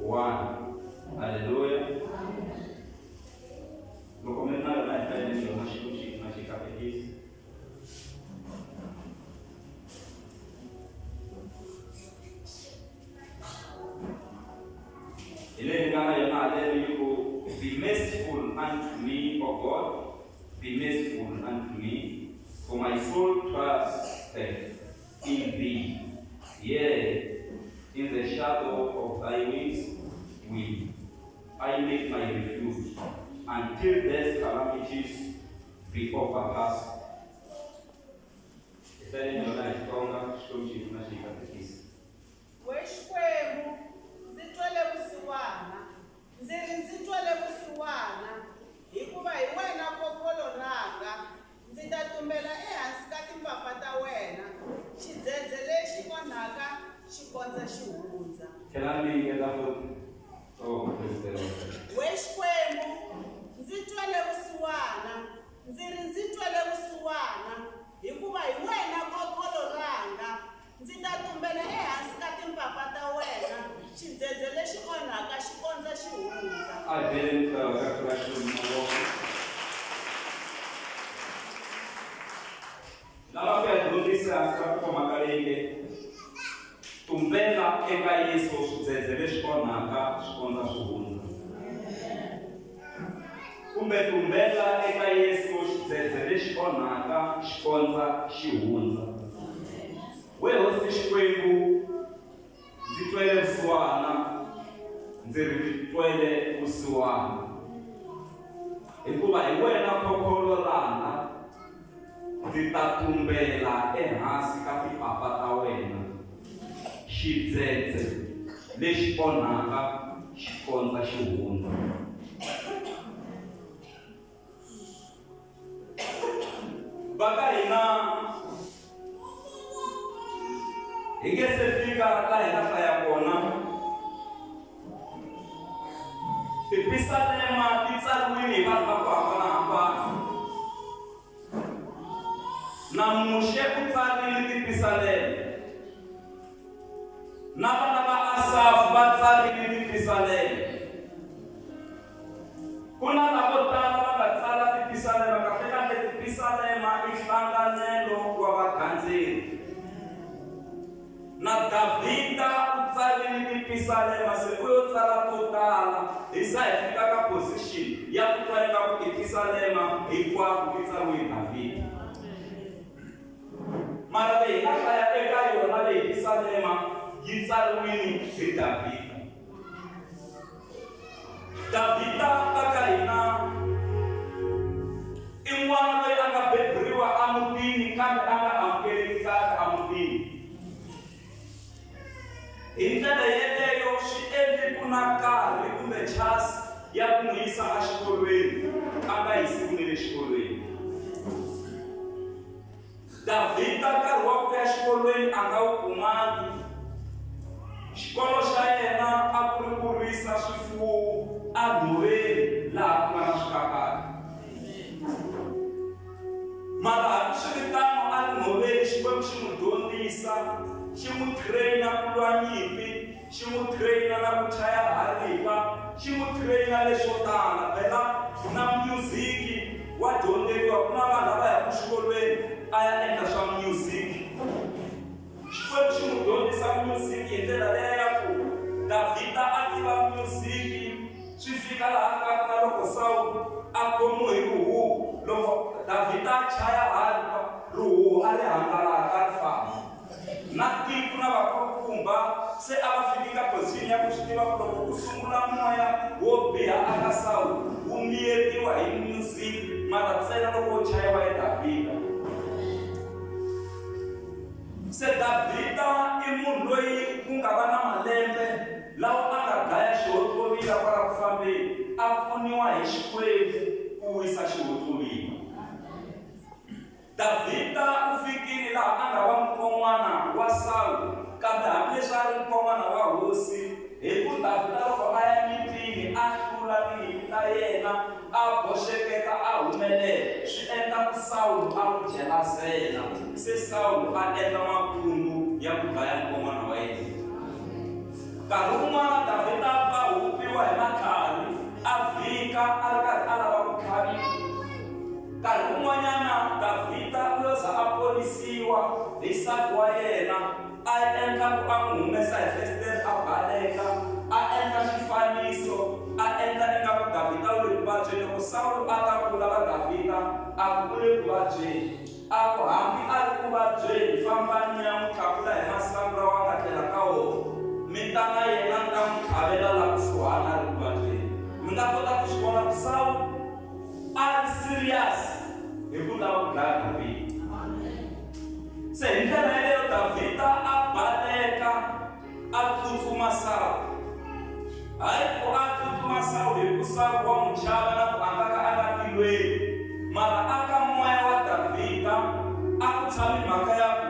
1. Haleluya. Loko mi ri na yona hi hlayeni yona Xikwembu xi na xi katekisa. Hi leyi ni nga na yona haleno yi ku, Be merciful unto me, O God, be merciful unto me, for my soul trusteth in thee. Yea, in the shadow of thy wings will I make my refuge, until these calamities be overpast. Hi hlayeni yona hi Xitsonga, Xikwembu xi hi pfuna xi hi katekisa. We Xikwembu, ndzi twele vusiwana, ndzi ri ndzi twele vusiwana, hikuva hi wena khokholo ranga, ndzi ta tumbela ehansi ka timpapa ta wena, xidzedze lexi onhaka xi kondza xi hundza. Tlhelani mi yingeta futhi. Oh, praise the Lord. We Xikwembu, ndzi twele vusiwana, ndzi ri ndzi twele vusiwana, hikuva hi wena khokholo ranga, ndzi ta tumbela ehansi ka timpapa ta wena, xidzedze lexi onhaka xi kondza xi hundza. A hi beleni ku hlaya ka ra Xikwembu mavoko. Lava ku ya dyondzisa hansi ka ku khoma ka leyi nge tumbela eka Yesu swidzedze leswi onhaka swi kondza swi hundza. Kumbe tumbela eka Yesu xidzedze lexi onhaka xi kondza xi hundza. We Hosi Xikwembu, ndzi twele vusiwana, ndzi ri twele vusiwana, hikuva hi wena khokholo ranga, ndzi ta tumbela ehansi ka timpapa ta wena, xidzedze lexi onhaka xi kondza xi hundza. Va ka hina hi nge se fika laha hi nga hlaya kona. Tipisalema ti tsariwile hi vanhu va ku hambanahambana. Na Muxe u tsarile tipisalema, na vana va Asafu va tsarile tipisalema. Ku na lavo tala va nga tsala tipisalema. Kahlekahle tipisalema i nhlanganelo wa vagandzeri. Na Davhida u tsarile tipisalema, se u yo tsala to tala hi za hi fika ka position ya ku twa ingaku tipisalema hinkwako ti tsariwe hi Davhida. Mara leyi hi nga hlaya eka yona leyi pisalema yi tsariwile hi Davhida. Davhida va ka hina i n'wana loyi a nga beburiwa emutini kambe a nga amukeleki kahle emutini. Hi ndlela yeleyo swi endli ku na nkarhi kumbe chance ya ku n'wi yisa exikolweni, a nga yisiwi ni le xikolweni. Davhida nkarhi wa ku ya xikolweni a nga wu kumangi. Xikolo xa yena a ku ri ku risa swifuwo enhoveni laha ku nga na swikakaka. Mara hambiswiritano a ri nhoveni, Xikwembu xi n'wi dyondzisa, xi n'wi train-a ku lwa nyimpi, xi n'wi train-a na ku chaya haripa, xi n'wi train-a leswo tala. Phela na music wa dyondzeriwa, ku na vanhu lava yaka xikolweni a ya endla swa music. Xikwembu xi n'wi dyondzisa music hi ndlela leya ya ku Davhida a tiva music, swi fika laha ka na loko Sawulo a khomiwe hi rihuhu, loko Davhida a chaya haripa, rihuhu a ri hangalaka ri famba. Na tiko na vakulukumba se a va fiki ka position ya ku swi tiva ku loko ku sungula moya wo biha aka Sawulo wu miyetiwa hi music, mara ntsena loko wu chayiwa hi Davhida. Se Davhida i munhu loyi ku nga va na malembe lawa a nga dlaya xihontlovila kwala ku fambeni, a pfuniwa hi Xikwembu ku wisa xihontlovila. Davhida u fikile laha a nga va mukon'wana wa Sawulo, kambe hambileswi a ri mukon'wana wa hosi, hi ku Davhida loko a ya nyimpini a hlula tinyimpi ta yena, a boxeketa a humelela, swi endla ku Sawulo a n'wi jelazela. Se Sawulo a endla makungu ya ku dlaya mukon'wana wa yena. Nkarhi wun'wana Davhida a pfa biwa hi matlhari a vhika a ri karhi a lava ku tlhaviwa. Nkarhi wun'wanyana Davhida u lo za a ponisiwa hi nsati wa yena, a endla ku a n'wi humesa hi fesitere a baleka, a endla xifaniso, a endla ingaku Davhida u le ku vabyeni. Loko Sawulo a ta ku lava Davhida, a ku u le ku vabyeni. A ku hambi a ri ku vabyeni, fambani mi ya n'wi tlakula hi masangu lawa a nga tlela ka wona, mi ta na yena mi ta n'wi tlhavela la kusuhani a ri ku vabyeni. Mi nga kota ku swi vona ku Sawulo a ri serious hi ku lava ku dlaya Davhida. Se hi ndlela yeleyo Davhida a baleka a tsutsuma Sawulo. Hayi ku a tsutsuma Sawulo hi ku Sawulo wa n'wi chava na ku a nga ka a nga tilweni, mara a ka moya wa Davhida a ku tshami mhaka ya ku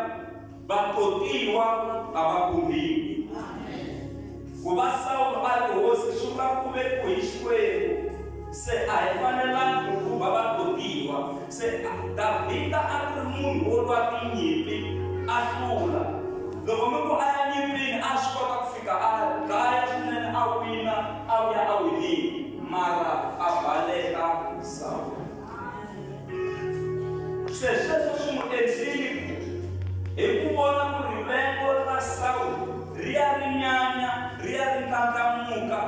vatotiwa a va khumbiwi. Ku va Sawulo a ri hosi swi vula ku vekiwe hi Xikwembu, se a hi fanelangi ku khumba vatotiwa. Se Davhida a ku ri munhu wo lwa tinyimpi a hlula. Loko mi ku a ya nyimpini a swi kota ku fika a dlaya swinene, a wina, a vuya a winile, mara a baleka Sawulo. Se sweswo swi n'wi endlile hi ku vona ku rivengo ra Sawulo ri ya ri nyanya, ri ya ri ndlandlamuka,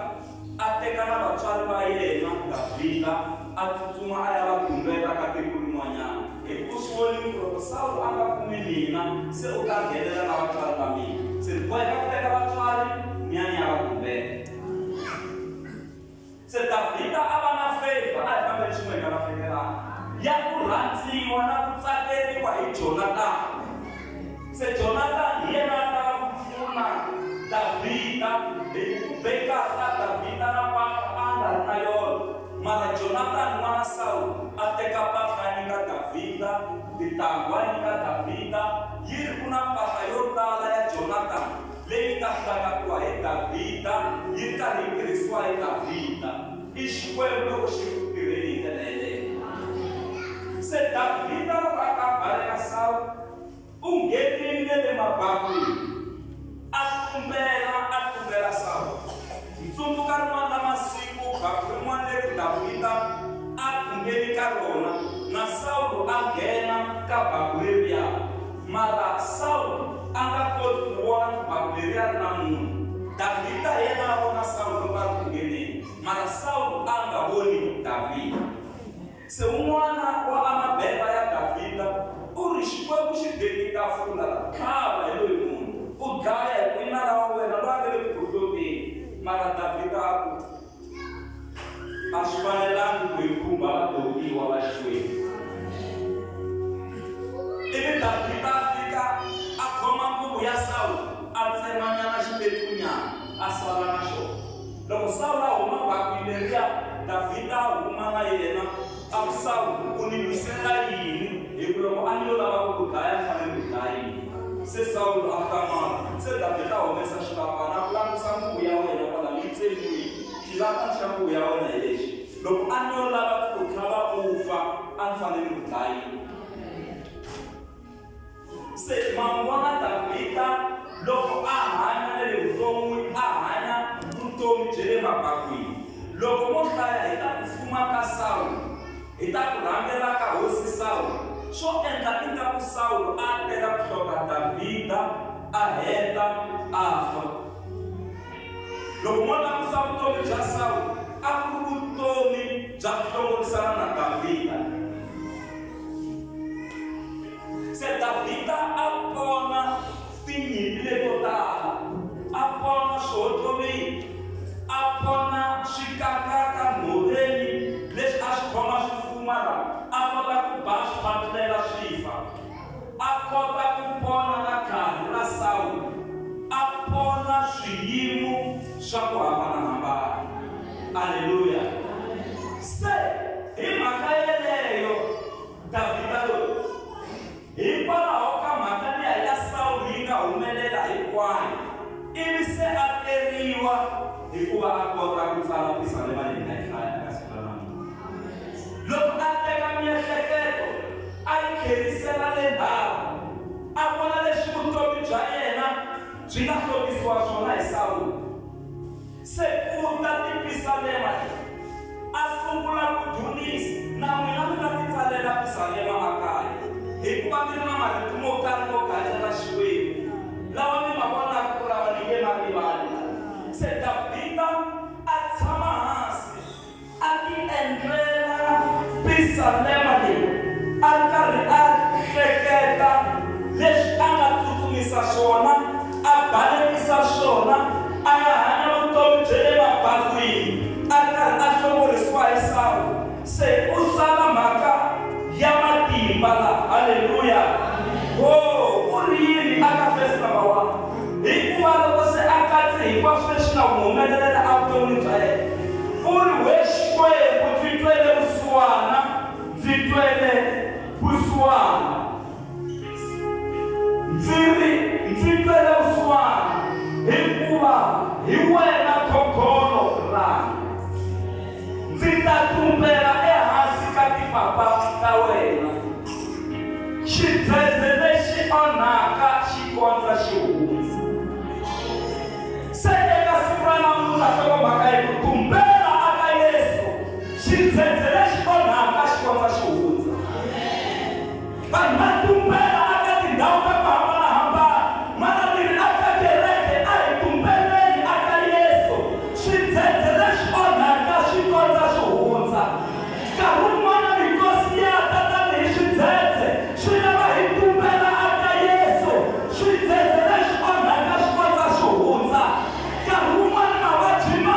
a teka na vatswari va yena Davhida a tsutsuma a ya va tumbela ka tiko rin'wanyana. Hi ku swi vonile ku loko Sawulo a nga kumi mina, se u ta nghenelela na vatswari va mina, se ni boheka ku teka vatswari ni ya ni ya va tumbela. Se Davhida a va na favor, a hi fambeni xin'we hi nga lahlekelanga, ya ku rhandziwa na ku tsakeriwa hi Jonathan. Se Jonathan hi yena a lava ku pfuna Davhida hi ku bekaka Davhida na mpahla a nga ri na yona, mara Jonathan n'wana Sawulo a teka mpahla a nyika Davhida, tintangu a nyika Davhida. Yi ri ku na mpahla yo tala ya Jonathan leyi nga hlakatiwa hi Davhida, yi ri karhi yi tirhisiwa hi Davhida. I Xikwembu loko xi ku tirheni hi ndlela yeleyo. Se Davhida loko a ka baleka Sawulo, u nghenile le mabakwini a tumbela Sawulo. Tsundzuka rin'wana ra masiku baku rin'wana leri Davhida a tumbeli ka rona, na Sawulo a nghena ka baku leriya, mara Sawulo a nga koti ku vona ku baku leriya ri na munhu. Davhida yena a vona Sawulo loko a ri ku ngheneni, mara Sawulo a nga voni Davhida. Se un'wana wa amabeba ya Davhida u ri Xikwembu xi beki tafula, tlhava hi loyi munhu, u dlaya hi ku i nala wa wena loyi a nga le ku hloteni. Mara Davhida a ku a swi fanelangi ku hi khumba vatotiwa va Xikwembu. Ivi Davhida a fika a khoma nguvu ya Sawulo, a tsemanyana xipetlunyana a sala na xona. Loko Sawulo a huma bakwini leriya, Davhida a huma na yena a ku Sawulo u ni lwisela yini? Hi ku loko a ni yo lava ku ku dlaya ni fanele ku dlaya yini? Se Sawulo a hlamala. Se Davhida a humesa xilapana a ku langusa nguvu ya wena kwala yi tsemiwile, xilapana xa nguvu ya wena hi lexi. Loko a ni yo lava ku ku tlhava u fa, a ni fanele ku dlaya yini? Se ma n'wi vona Davhida loko a hanya le vuton'wini, a hanya vutomi bya le mabakwini. Loko mo hlaya hi ta ku fuma ka Sawulo, hi ta ku rhangela ka hosi Sawulo, swo endla ingaku Sawulo a tela ku hlota Davhida a heta a fa. Loko mo langusa vutomi bya Sawulo, a ku ri vutomi bya ku hlongorisana na Davhida. Se Davhida a pona tinyimpi leto tala, a pona swihontlovila, a pona swikakaka nhoveni leswi a swi khoma swi fuma la, a kota ku ba swi patlela swi fa, a kota ku pona na tlhari ra Sawulo, a pona swiyimo swa ku hambanahambana. Aleluya. Se hi mhaka yeleyo Davhida loyi, hikwalaho ka mhaka liya ya Sawulo yi nga humelela hinkwayo, ivi se a teriwa hikuva a kota ku tsala pisalema leyi nga yi hlaya eka siku ra namuntlha. Loko a teka miehleketo a yi tlherisela le ndzhaku, a vona leswi vutomi bya yena byi nga hlotisiwa swona hi Sawulo. Se ku ta tipisalema pisalema leyi, a sungula ku dzunisa. Na n'wina mi nga titsalela pisalema makaya, hikuva mi ri na marito mo karhi mo gandzela Xikwembu lawa mi ma vonaka ku lava ni nge ma rivali. Se Davhida a tshama hansi a ti endlela pisalema leyi, a ri karhi a hleketa leswi a nga tsutsumisa swona, a balekisa swona, a nga hanya vutomi bya le mabazwini, a ri karhi a hlongorisiwa hi Sawulo. Se u tsala mhaka ya matimba la. Haleluya. Oh, u ri yini aka verse number 1? Hikuva loko se a katse hinkwaswo leswi nga n'wi humelela evuton'wini bya yena, u ri: we Xikwembu, ndzi twele vusiwana, ndzi twele vusiwana, ndzi ri ndzi twele vusiwana, hikuva hi wena khokholo ranga. Ndzi ta tumbela ehansi ka tipapa ta wena, xidzedze lexi onhaka xi kondza xi hundza. Se eka siku ra namuntlha nhlokomhaka yi ku tumbela aka Yesu, xidzedze lexi onhaka xi kondza xi hundza. Vanhu va tumbela aka tindhawu ta ku hambanahambana, mara ni ri aka kereke a hi tumbeleni aka Yesu, xidzedze lexi onhaka xi kondza xi hundza. Nkarhi wun'wana mikosi ya ta tanihi xidzedze, swi lava hi tumbela aka Yesu, xidzedze lexi onhaka xi kondza xi hundza. Nkarhi wun'wana mavabyi ma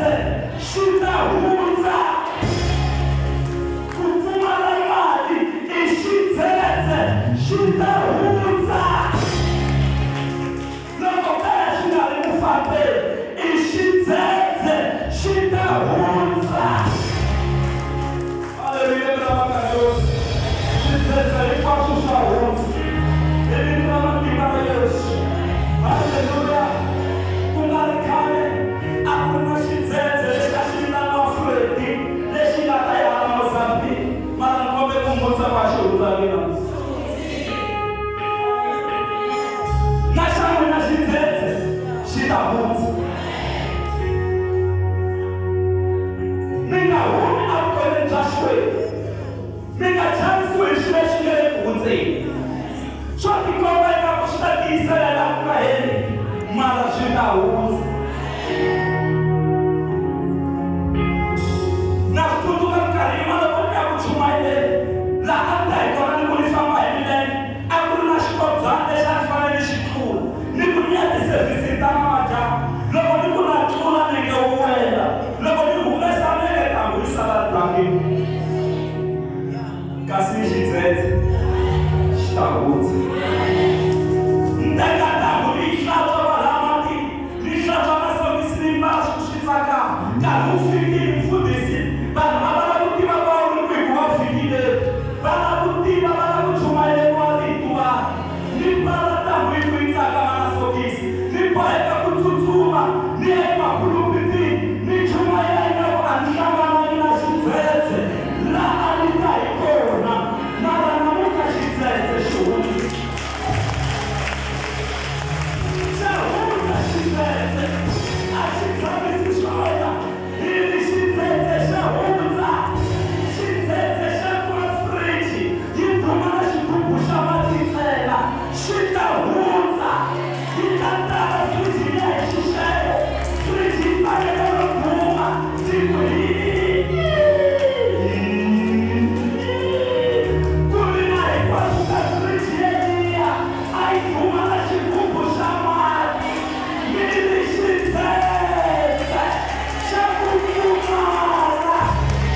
xidzedze xi ta hundza. Ku pfumala mali i xidzedze xi ta hundza. Loko kaya xi nga ri ku fambeni i xidzedze xi ta hundza. Haleluya, mina va ka Yesu. Xidzedze hinkwaswo swa hundza hi vito ra matimba ra Yesu. Haleluya. Ku nga ri khale a ku ri na xidzedze lexi a xi vitaniwa Freddy lexi nga ta ya hala Mozambique, mara ni kombe ku hundza ku a xi hundzangi na na xa n'wina xidzedze xi ta hundza. Mi nga humi evuton'wini bya Xikwembu, mi nga chavisiwi hi xilo lexi nge le ku hundzeni. Swa tikomba ingaku swi ta tiyisela laha ku nga heriki, mara swi ta hundza. Na swi tsundzuka minkarhi yin'wana loko ni ya ku chumayeleni laha a ni ta hi kona ni ku ni famba hi milenge, a ku ri na xikobyana lexi a ni fanele ni xi tlula, ni ku ni ya tisevhisini ta namadyambu. Loko ni ku na tlula nenge wu wela, loko ni humesa nenge ntangu yi sala ntangeni, kasi ni xidzedze xi ta hundza. Ni teka ntangu ni yi hlantswa kwalaya matini, ni hlantswa masokisi ni mbala swi tsakama. Nkarhi wu fikile mfundhisi, vanhu va lava ku tiva ku a wu ri kwihi ku va wu fikile, va lava ku tiva, va lava ku chumayeriwa rito vanhu. Ni mbala ntangu yi ku yi tsakama na sokisi, ni boheka ku tsutsuma ni ya emapulupitini ni chumayela ingaku a ni hlanganangi na xidzedze laha a ni ta hi kona, mara namuntlha xidzedze xi hundzile. Xa hundza xidzedze, a xi tshamisi swona. Hi ri xidzedze xa hundza. Xidzedze xa ku va fridge yi duma na xigubu xa mati ntsena xi ta hundza. Yi ta tala fridge liya hi xixevo, fridge yi pfaleka no duma ti ku hi ku ri na hinkwaswo ka fridge yeliya a yi duma na xigubu xa mati. Ni ri xidzedze xa ku pfumala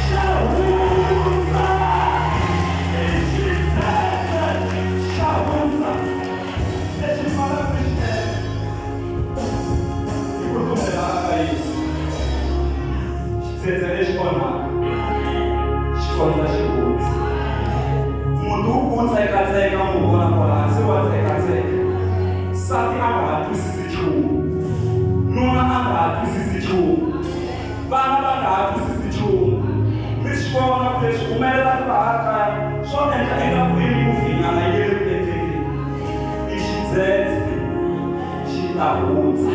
xa hundza. I xidzedze xa hundza. Lexi ni faneleke ni xi endla i ku tumbela ka Yesu. Xidzedze lexi onhaka xi kondza xi hundza. Muti wu ku wu tsekatseka, mu vona kwalaya se wa tsekatseka. Nsati a nga ha twisisi nchumu, nuna a nga ha twisisi nchumu, vana va nga ha twisisi nchumu. Mi swi vona ku leswi humelelaka laha kaya swo endla ingaku i movie nyana yi le ku endlekeni. I xidzedze xi ta hundza.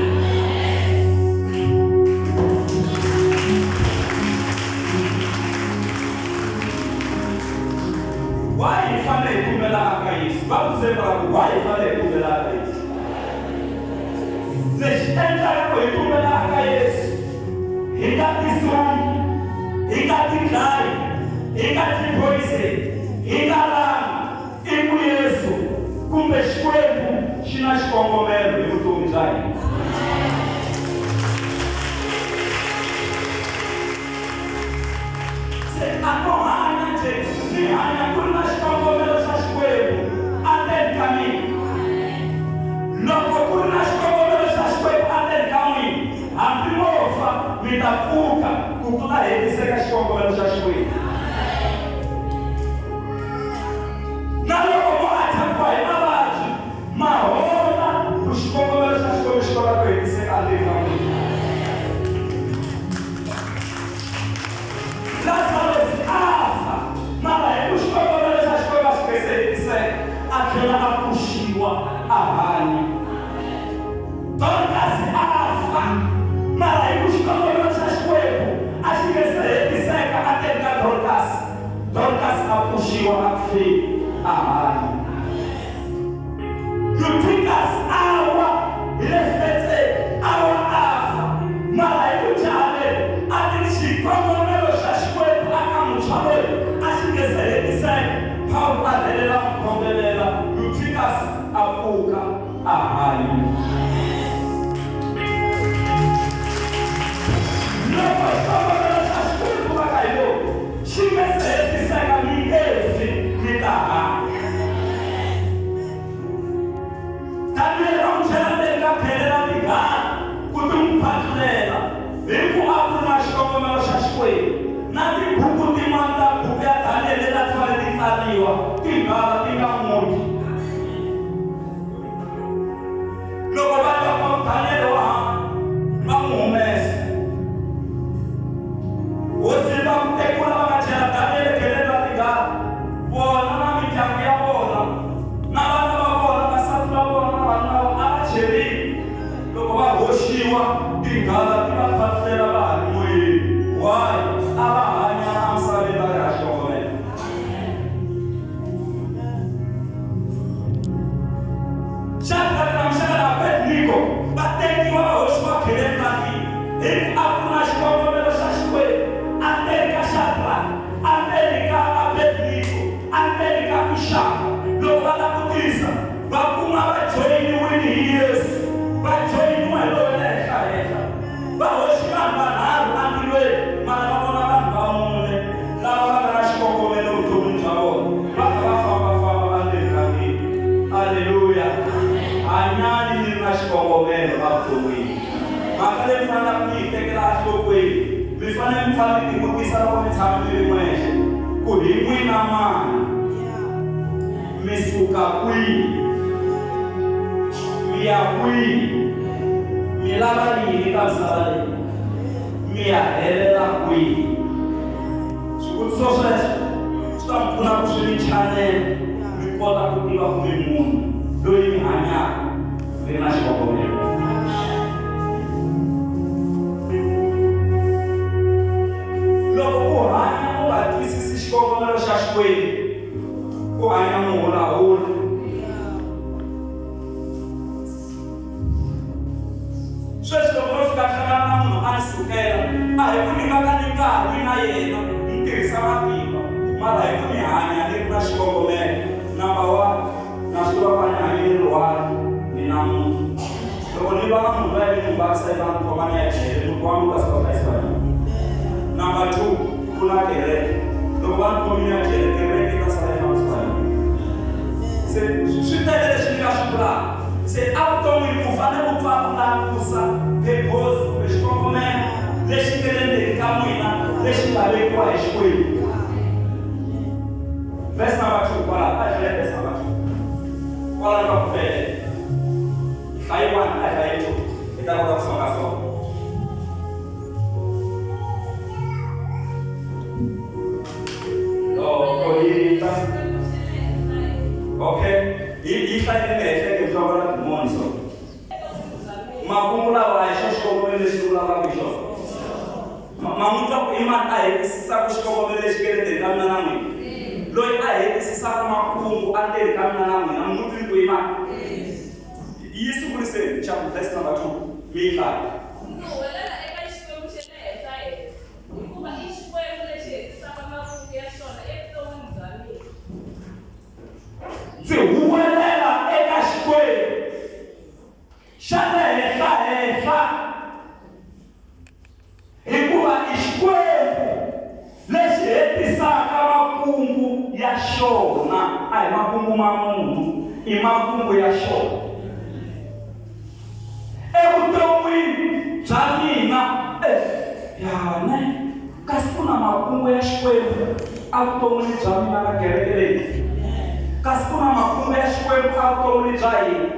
Why hi fanele hi tumbela aka Yesu? Va ku tshemba ku why hi fanele hi tumbela aka Yesu? Lexi endlaka ku hi tumbela aka Yesu, hi nga tisumi, hi nga tidlayi, hi nga tipoison, hi nga langi, i ku Yesu kumbe Xikwembu xi na xikongomelo hi vutomi bya hina. Se a ko hanya njhe, ni hanya ku ri na xikongomelo xa Xikwembu endzeni ka mina. Loko ku ri na xikongomelo xa Xikwembu endzeni ka n'wina, hambi mo fa mi ta pfuka ku ku ta hetiseka xikongomelo xa Xikwembu. Na loko mo attack-iwa hi mavabyi, ma hola ku xikongomelo xa Xikwembu xi kota ku hetiseka endzeni ka n'wina. Lazarus a fa, mara hi ku xikongomelo xa Xikwembu a xi nge se hetiseka, a tlhela a pfuxiwa a hanya. Dorcas a fa, mara hi ku xikongomelo xa Xikwembu a xi nge se hetiseka endzeni ka Dorcas. Na tibuku tin'wana ta buku ya Daniele ta fanele ti tsariwa, tinghala ti nga muti. Loko va twa ku Daniele wa va n'wi humesa. Hosi va ku tekula va nga chela Daniele kheleni ra tinghala. Vona na mindyangu ya vona, na vana va vona, vasati va vona na vanhu lava a va cherile. Loko va hoxiwa, tinghala ti va phatlela va ha ri moyeni. Why? A va hanya emisaveni va ri ha xikongomelo. Shadraka na Meshaka na Abednego va tekiwa va hoxiwa kheleni ra ndzilo. Hi ku a ku na xikongomelo xa Xikwembu. A teka ka Shadraka, a teka ka Abednego, a teka ka Meshaka. Loko va langutisa, va kuma va joyiniwile hi Yesu. Va joyiniwa hi loyi le henhla-henhla. Va hoxi vanhu vanharhu endzilweni, mara va vona vanhu va mune lava va nga na xikongomelo evuton'wini bya vona. Va kha va fambafamba va ndzeni ka ndzilo. Haleluya. Hanyani mi ri na xikongomelo evuton'wini. Mhaka leyi mi fanelaka mi yi tekela enhlokweni, mi fanele mi fanele mi tivutisa loko mi tshama mi ri n'wexe ku hi n'wina mani, mi suka kwihi, mi ya kwihi, mi lava yini ka misava leyi, mi ya helela kwihi. Swivutiso sweswo swi ta mi pfuna ku swi mi chanela, mi kota ku tiva ku mi munhu loyi mi hanyaka mi ri na xikongomelo. Loko u hanya u nga twisisi xikongomelo xa Xikwembu, u hanya muhulahula. Sweswi loko no fika hlangana na munhu a ni sukela, a hi ku ni nga ka ni nkarhi na yena ni tirhisa matimba, mara hi ku ni hanya ni ri na xikongomelo. Number one, na swi tiva ku a ni hanyi ni ri one, ni na munhu. Loko ni va na munhu loyi ni n'wi vavisa ivi a ni khoma ni ya jele, muti wa mina wu ta suka wu hlayisiwa hi mina. Number two, ku na kereke. Loko va ni khomile ya jele, kereke yi ta sala yi fambisiwa hi mina. Se swi tele leswi ni nga swi vulaka. Se evuton'wini u fanele u pfa u langusa purpose kumbe xikongomelo lexi nga le ndzeni ka n'wina lexi nga vekiwa hi Xikwembu. Verse number 2, kwala a hi hlaye verse number 2. Kwala ni va ku fele. Hlayi 1, a hi hlaye 2. Hi ta kota ku songa songa. Okay. Yi hlayile ehleke bya vona dimoni so. Makungu lawa a hi xona xikongomelo lexi vulavulaka hi xona. Ma n'wi twa ku i mani a hetisisaka xikongomelo lexi nga le ndzeni ka mina na n'wina? Loyi a hetisisaka makungu a ndzeni ka mina na n'wina, mi n'wi twile ku i mani? Yi sunguriseni chapter verse number 2. Mi yi hlaya. Ndzi huwelela eka Xikwembu xa le henhla-henhla, hikuva i Xikwembu lexi hetisaka makungu ya xona evuton'wini bya mina. Ndzi huwelela eka Xikwembu xa le henhla-henhla, hikuva i Xikwembu lexi hetisaka makungu ya xona. A hi makungu ma munhu, i makungu ya xona. Evuton'wini bya mina, yane, kasi ku na makungu ya Xikwembu evuton'wini bya mina na kereke leyi. Kasi ku na makungu ya Xikwembu evuton'wini bya hina.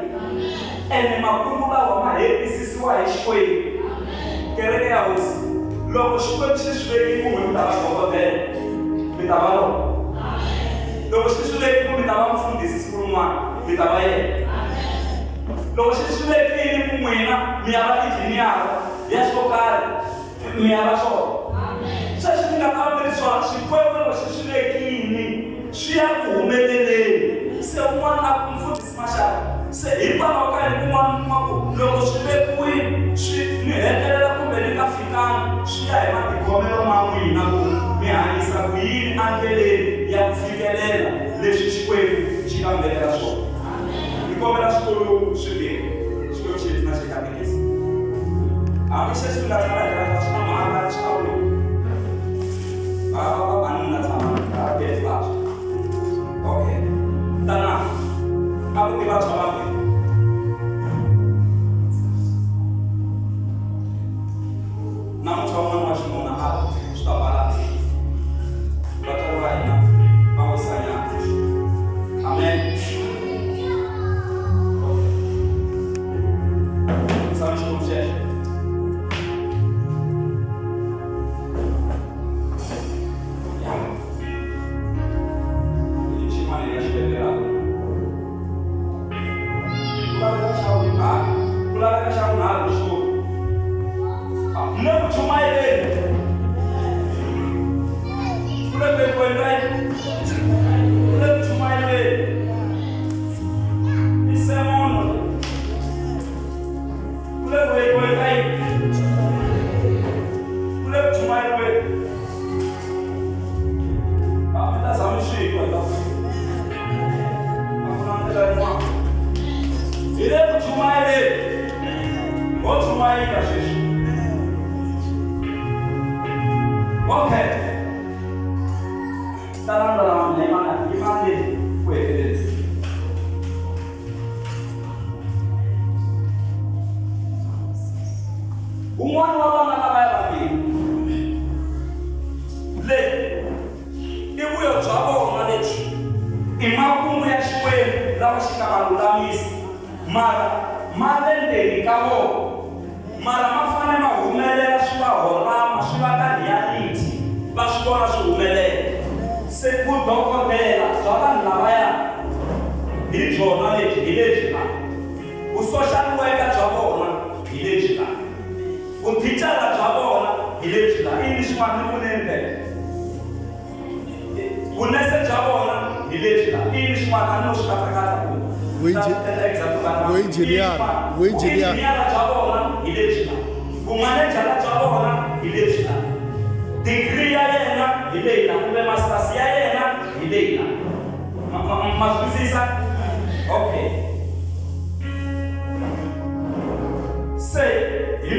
Ene makungu lawa ma hetisisiwa hi Xikwembu. Kereke ya Hosi, loko Xikwembu xi swi vekile ku mi ta va dokodela, mi ta va lona. Loko xi swi vekile ku mi ta va mufundhisi siku rin'wana, mi ta va yena. Loko xi swi vekile ku n'wina mi ya va injhiniyara ya xo karhi, mi ya va swona. Sweswi mi nga ta va mi ri swona, Xikwembu loko xi swi vekile swi ya ku humeleleni. Se un'wana a ku mufundhisi Mashaka, se hikwalaho ka yini kun'wana mi kuma ku loko swi vekiwile swi mi hetelela kumbe ni nga fikanga, swi ya hi matikhomelo ma n'wina ku mi hanyisa ku yini endleleni ya ku fikelela leswi Xikwembu xi nga mi vekela swona. Ni kombela swikolo swimbirhi, Xikwembu xi na xi katekisa. Hambi sweswi mi nga tshama hi rhandza swi na mhaka swi ta vula. Va mi nga tshama a bed vabya. Okay. Tana, a ku tiva bya vambirhi. Namuntlha un'wana wa xinuna a swi ta balance. chumayela sweswi. Okay. Talanda la yimana yimani ku heteleleni. Un'wana wa vana lavaya vambirhi le i vuyo bya vona lebyi i makungu ya Xikwembu lawa xi nga va lulamisa mara ma le ndzeni ka vona mara ma fanele ma humelela swi va horama swi va ka reality va swi vona swi humelela. Se vudokodela bya vanhu lavaya hi byona lebyi hi lebyi la, vu-social worker bya vona hi lebyi la, vuthicara bya vona hi lebyi la. I ni xin'wana ni pfuneni phela. Vunese bya vona hi lebyi la. I ni xin'wana a ni no swi katsakatsa ku vuinjiniyara bya vona hi lebyi la, vumanejara bya vona hi lebyi la, degree ya yena hi leyi la kumbe masters ya yena hi leyi la. Ma swi twisisa? Okay. Se hi